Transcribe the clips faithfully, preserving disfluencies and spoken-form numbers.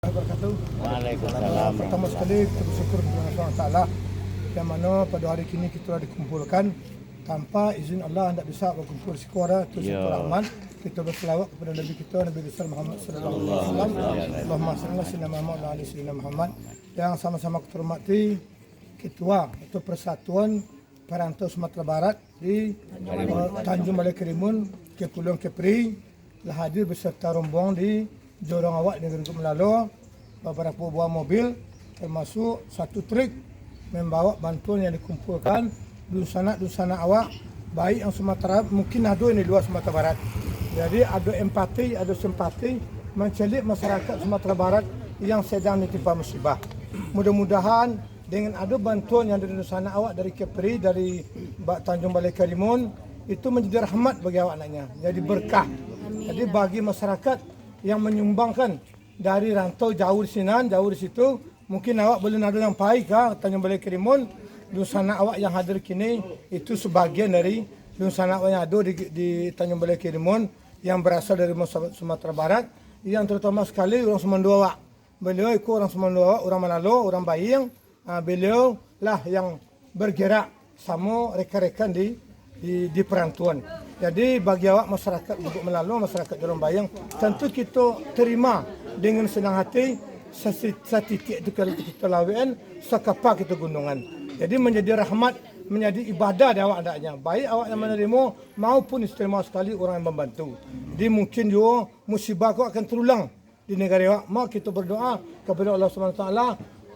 wabarakatuh. Waalaikumsalam. Pertama sekali, kita bersyukur kepada Allah subhanahu wa taala, yang mana pada hari kini kita telah dikumpulkan. Tanpa izin Allah, ndak bisa bakumpul siko doh, tu satu rahmat. Kita berselawat kepada Nabi kita, Nabi besar Muhammad sallallahu alaihi wasallam. Allahumma shalli ala sayyidina Muhammad wa ala ali sayyidina Muhammad. Yang sama-sama kita hormati Ketua atau Persatuan Perantau Sumatera Barat di, eh, Tanjung Balai Karimun, Kepulauan Kepri, lah hadir beserta rombongan di jorong awak di Guruk Melalo, babarapo buah mobil, termasuk satu truk, membawa bantuan yang dikumpulkan dunsanak-dunsanak awak, baik yang Sumatera, mungkin ado yang di luar Sumatera Barat. Jadi, ado empati, ado simpati, mancaliak masyarakat Sumatera Barat yang sedang ditimpa musibah. Mudah-mudahan dengan ado bantuan yang dari dunsanak awak, dari Kepri, dari ba-, Tanjung Balai Karimun, itu manjadi rahmat bagi awak naknyo, jadi berkah. Amin. Jadi, bagi masyarakat yang manyumbangkan dari rantau jauah di sinan, jauah di situ, mungkin awak buliah ado yang pai ka Tanjung Balai Karimun, dunsanak awak yang hadir kini, itu sabagian dari dunsanak awak yang ado di, di Tanjung Balai Karimun, yang barasal dari Musa-, Sumatera Barat, yang terutama sakali urang sumando awak. Baliau iko urang sumando awak, urang Malalo, urang Baying, ah, baliau lah yang bergerak samo rekan-rekan di, di, di perantauan. Jadi, bagi awak masyarakat Gubuk Malalo, masyarakat Jorong Baying, tentu kito terima dengan senang hati, sasi-, satitiak tu kalau kito lawek-an, sakapa kito gunduang-an. Jadi, manjadi rahmat, manjadi ibadah di awak andaknyo. Baik awak yang manarimo maupun istimewa sakali urang yang mambantu. Jadi, mungkin juo musibah ko akan terulang di nagari awak. Mako kito berdoa kapado Allah Subhanahu Wa Taala,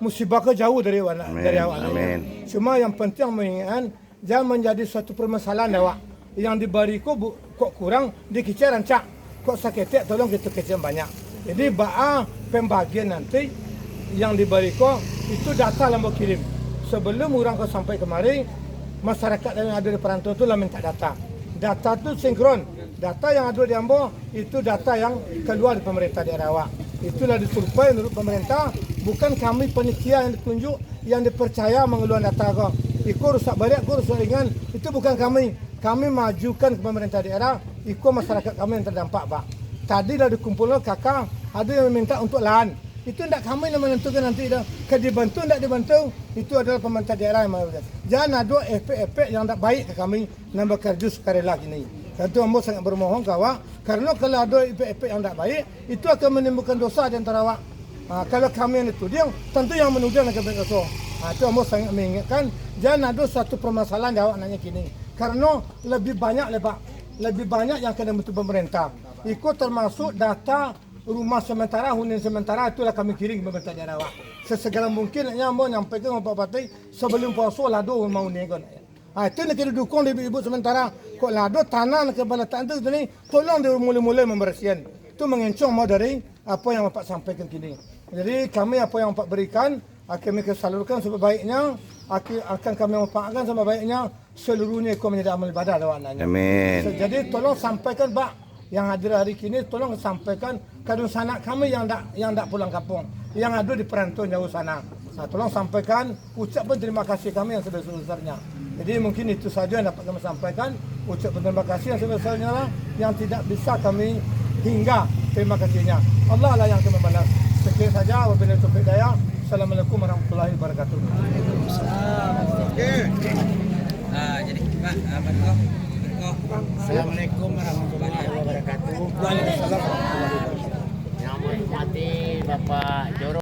musibah ko jauah dari awak, amin, dari awak. Amin. Cuma yang penting maingat, jan manjadi suatu permasalahan di awak. Yang dibari ko bu-, kok kurang, dikecek rancak. Kok saketek, tolong kito kecek banyak. Jadi, baa pembagian nanti yang dibari ko, itu data lah ambo kirim. Sebelum urang ko sampai kamari, masyarakat yang ado di perantauan tu lah minta data. Data tu sinkron. Data yang ado di ambo, itu data yang kalua dari pamarintah daerah awak. Itulah disurvei menurut pamarintah, bukan kami panitia yang ditunjuk, yang dipercaya mangaluakan data ko. Iko rusak bariak, iko rusak ringan, itu bukan kami. Kami maajukan ka pamarintah daerah, iko masyarakat kami yang tadampak, Pak. Tadi lah dikumpulkan K K, ado yang maminta untuak lahan. Itu ndak kami nan manantukan nanti doh. Ka dibantu ndak dibantu, itu adolah pamarintah daerah yang manantukan. Jan ado efek-efek yang ndak baik ka kami nan bakarajo sukarela kini. Tantu ambo sangat bamohon ka awak, karano kalau ado efek-efek yang ndak baik, itu akan manimbulkan dosa di antaro awak. Ha, kalau kami yang dituduah, tantu yang manuduah nan ka bana doso. Ha, itu ambo sangat maingatkan, jan ado satu permasalahan di awak naknyo kini. Karano labiah banyak lai, Pak, labiah banyak yang ka dibantu pamarintah. Iko tamasuk data rumah sementara, hunian sementara, itu lah kami kirim ka pamarintah daerah awak. Sasagalo mungkin, naknyo ambo nyampaikan ka Pak Bupati, sabalun puaso lah ado rumah hunian ko, naknyo. Ha, itu nan ka didukuang dek ibu-ibu sementara. Kok lah ado tanah nan ka balatakan tu, tu ni, tolong dimulai-mulai mambarasiahan. Tu mangencong mau dari apo yang Bapak sampaikan kini. Jadi, kami apo yang Bapak barikan, akan kami salurkan sabaik-baiknyo, aki-, akan kami manfaatkan sabaik-baiknyo, saluruhnyo iko manjadi amal ibadah awak naknyo. Amin. Jadi, tolong sampaikan, Pak, yang hadir hari kini, tolong sampaikan ka dunsanak kami yang dak, yang dak pulang kampuang, yang ado di parantauan jauah sana. Nah, tolong sampaikan ucapan terima kasih kami yang sebesar-besarnya. Jadi, mungkin itu saja yang dapat kami sampaikan. Ucapan terima kasih yang sebesar-besarnya lah, yang tidak bisa kami hingga terima kasihnya. Allah lah yang akan membalas. Sekian saja, wabillahi taufiq hidayah. Assalamualaikum warahmatullahi wabarakatuh. Ah, jadi, Pak, ah, berkah, berkah. Assalamualaikum warahmatullahi wabarakatuh. Waalaikumsalam. Yang kami hormati Bapak Joro.